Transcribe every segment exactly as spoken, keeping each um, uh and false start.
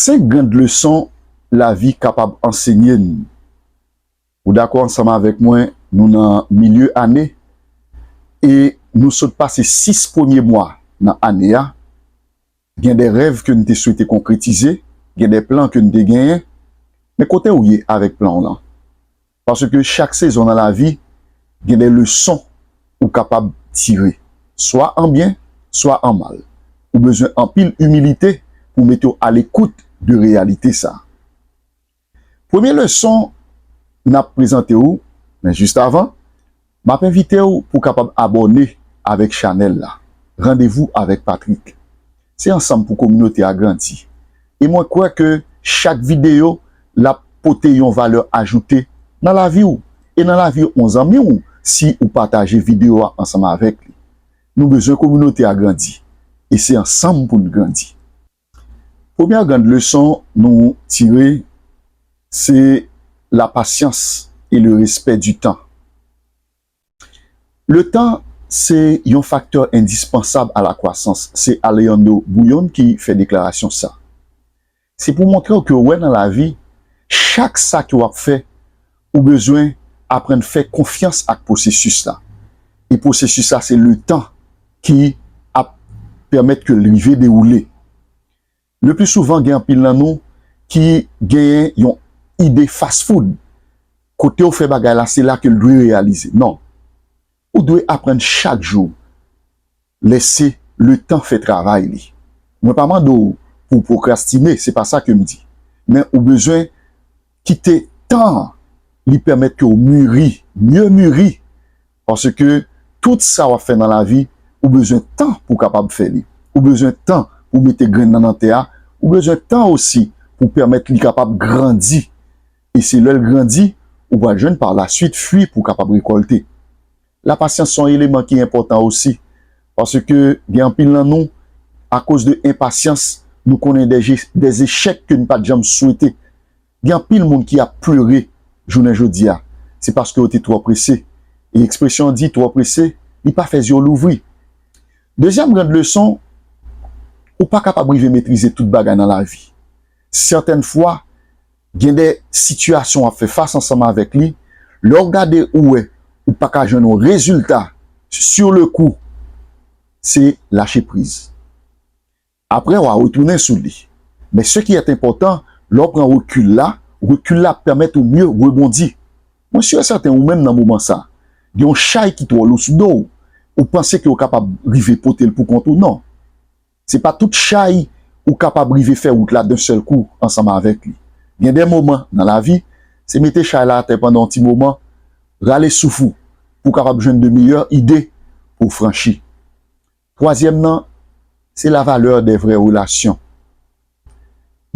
Senk grann leson lavi kapab ansenye n. Ou dakò ansanm avèk mwen, nou nan milye ane e nou sot pase sis premye mwa nan ane a. Gen de rèv ke n te swete konkretize, gen de plan ke n te genyen. Men kote w ye avèk plan w lan? Paske chak sezon nan lavi, gen de leson ou kapab tire, swa an byen, swa an mal. Ou bezwen anpil imilite pou mete w alekout de reyalite sa. Premye leson n ap prezante w, men jis avan, m ap envite w pou w kapab abòne avèk chanèl la. Randevou avèk Patrick. Se ansanm pou kominote a grandi. E mwen kwè ke chak videyo l ap pote yon valè ajoute nan lavi w e nan lavi yon zanmi w si ou pataje videyo a ansanm avèk li. Nou bezwen kominote a grandi e se ansanm pou n grandi. Premyè grann leson nou tire se la patience et le respect du temps. Le temps se yon faktè endispansab a la kwasans. Se Alejandro Bouyon ki fè deklarasyon sa. Se pou montre w ke w wè nan lavi, chak sa ke w ap fè, ou bezwen aprann fè konfyans ak pwosesis la. E pwosesis la se le tan ki ap pèmèt ke l rive dewoule. Le pli souvan gen anpil nan nou ki genyen yon ide fast food. Kote w fè bagay la, se la ke l dwe reyalize. Non. Ou dwe aprann chak jou. Lèse le tan fè travay li. Mwen pa mande w pou w pwokrastine, se pa sa ke m di. Men ou bezwen kite tan an li pèmèt ke w miri, mye miri. Paske tout sa w ap fè nan lavi, ou bezwen tan pou w kapab fè li. Ou bezwen tan pou w mete grenn nan nan tè a. Ou bezwen tan osi pou w pèmèt li kapab grandi. E se lè l grandi, ou pral jwenn pa la swit fwi pou w kapab rekòlte. Lapasyans se yon eleman ki enpòtan osi. Paske gen anpil nan nou, akoz de enpasyans, nou konnen de je- de echèk ke n pa t janm swete. Gen anpil moun ki ap plere jounen jodi a. Se paske yo te twò prese. E ekspresyon an di twò prese, li pa fè zye w louvri. Dezyèm grann leson, ou pa kapab rive metrize tout bagay nan lavi. Sètèn fwa, gen de sitiyasyon w ap fè fas ansanm avèk li. Lè w gade ou wè ou pa ka jwenn yon rezilta sur le coup, se lache priz. Apre, w a retounen sou li. Men ce qui est important, lè w pran rekil la, rekil la ap pèmèt ou mye rebondi. Mwen si e sèten ou menm nan moman sa, gen yon chay ki twò lou sou do w, ou panse ke w kapab rive pote l pou kont ou, non. Se pa tout chay ou kapab rive fè wout la d'un seul coup ansanm avèk li. Gen de moman nan lavi, se mete chay la atè pandan yon ti moman, rale souf ou, pou w kapab jwenn de meyè ide pou w franchi. Twazyèm nan, se la valè de vrè relasyon.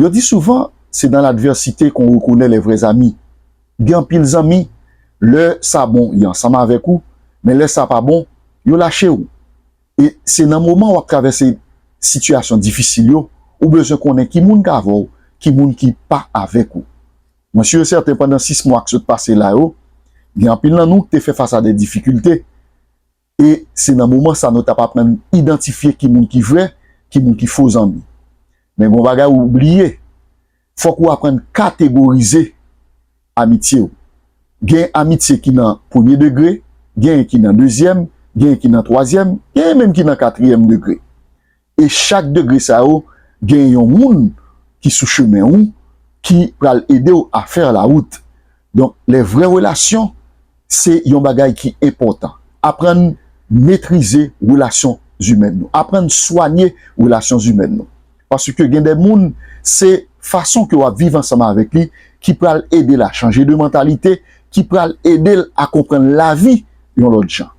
Yo di souvan, se dans l'adversité qu'on reconnaît les vrais amis. Gen anpil zanmi, lè sa bon, yo ansanm avèk ou, men lè sa pa bon, yo lache w. E se nan moman w ap travèse sitiyasyon difisil yo, ou bezwen konnen ki moun k avè w, ki moun ki pa avèk ou. Mwen si e sèten pandan sis mwa k sot pase la yo, gen anpil nan nou ki te fè fas a de difikilte. E se nan moman sa nou t ap aprann idantifye ki moun ki vrè, ki moun ki fo zanmi. Men gon bagay ou bliye, fòk ou aprann kategorize amitye w. Gen amitye ki nan premye degre, gen ki nan dezyèm, gen ki nan twazyèm, gen menm ki nan katriyèm degre. E chak degre sa yo, gen yon moun ki sou chemen ou, ki pral ede w a fè la wout. Donk, les vraies relations, se yon bagay ki enpòtan. Aprann metrize relasyon imèn nou. Aprann swanye relasyon imèn nou. Paske gen de moun, se fason ke w ap viv ansanm avèk li ki pral ede l a chanje de mantalite, ki pral ede l a konprann lavi yon lòt jan.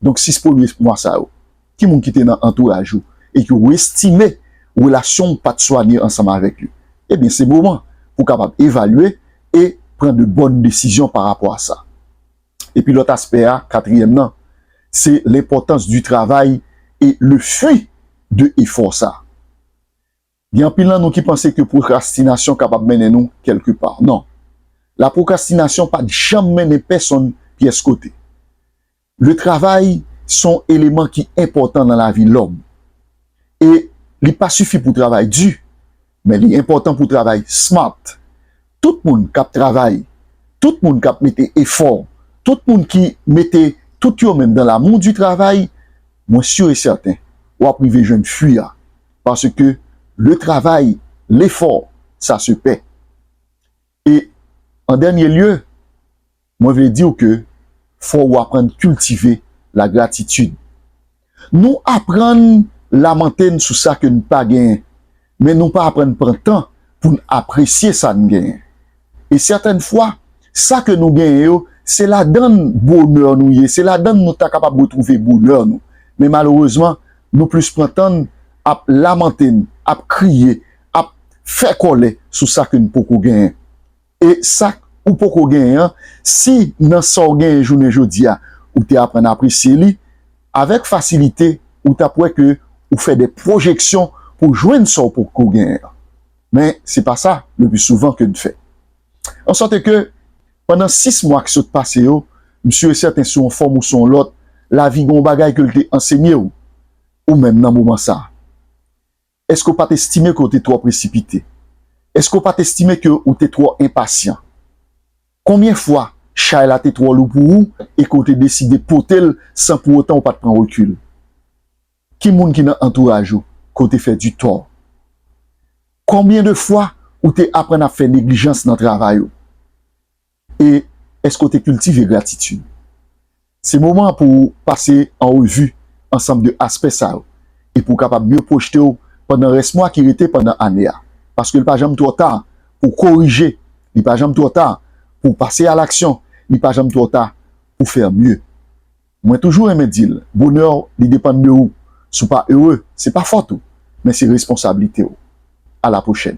Donk, sis premye mwa sa yo, ki moun ki te nan antouraj ou e ke w estime relasyon w pa t swanye ansanm avèk li, ebyen, se moman pou w kapab evalye e pran de bòn desizyon pa rapò a sa. Epi lòt aspè a, katriyèm nan, se l'importance du travail et le fruit de effort sa. Gen anpil nan nou ki panse ke pwokrastinasyon kapab mennen nou kèlke pa. Non. La pwokrastinasyon pa t janm mennen pèsonn pyès kote. Le travay se yon eleman ki enpòtan nan lavi lòm. E li pa sifi pou w travay di, Men li enpòtan pou w travay smart. Tout moun k ap travay, tout moun k ap mete efò, tout moun ki mete tout yo menm dans l'amour du travail, mwen sûr et certain, w ap rive jwenn fwi a. Paske le travail, l'effort, ça se paie. E an dènye lye, mwen vle di w ke fò w aprann kiltive lagratitid. Nou aprann lamante n sou sa ke n pa genyen, men nou pa aprann pran tan pou n apresye sa n genyen. E sètèn fwa, sa ke nou genyen yo, se ladan n bonè nou ye, se ladan n nou ta kapab retwouve bonè nou. Men malerezman, nou plis pran tan n ap lamante n, ap kriye, ap fè kòlè sou sa ke n poko genyen. E sa ou poko genyen an, si nan sa w genyen jounen jodi a, ou te aprann apresye li, avèk fasilite, ou t ap wè ke ou fè de pwojeksyon pou jwenn sa w poko genyen an. Men, se pa sa, le pli souvan ke n fè. An sòt ke, pandan sis mwa ki sot pase yo, m sûr et certain sou yon fòm ou sou yon lòt, lavi gen yon bagay ke l te ansenye w, ou menm nan moman sa a. Èske w pa t estime ke w te twò presipite? Èske w pa t estime ke w te twò enpasyan? Konbyen fwa chay la te twò lou pou ou e ke w te deside pote l san pou otan w pa t pran rekil? Ki moun ki nan antouraj ou ke w te fè di tò? Konbyen de fwa ou te aprann ap fè neglijans nan travay ou? E èske w te kiltive gratitid? Se moman an pou w pase an revi ansanm de aspè sa yo e pou w kapab mye pwojte w pandan rès mwa ki rete pandan ane a. Paske li pa janm twò ta pou w korije, li pa janm twò ta pou w pase a laksyon, li pa janm twò ta pou w fè mye. Mwen toujou renmen di l, bonè w, li depann de ou. Si w pa ere, se pa fòt ou, men se responsablite w. A la pwochèn.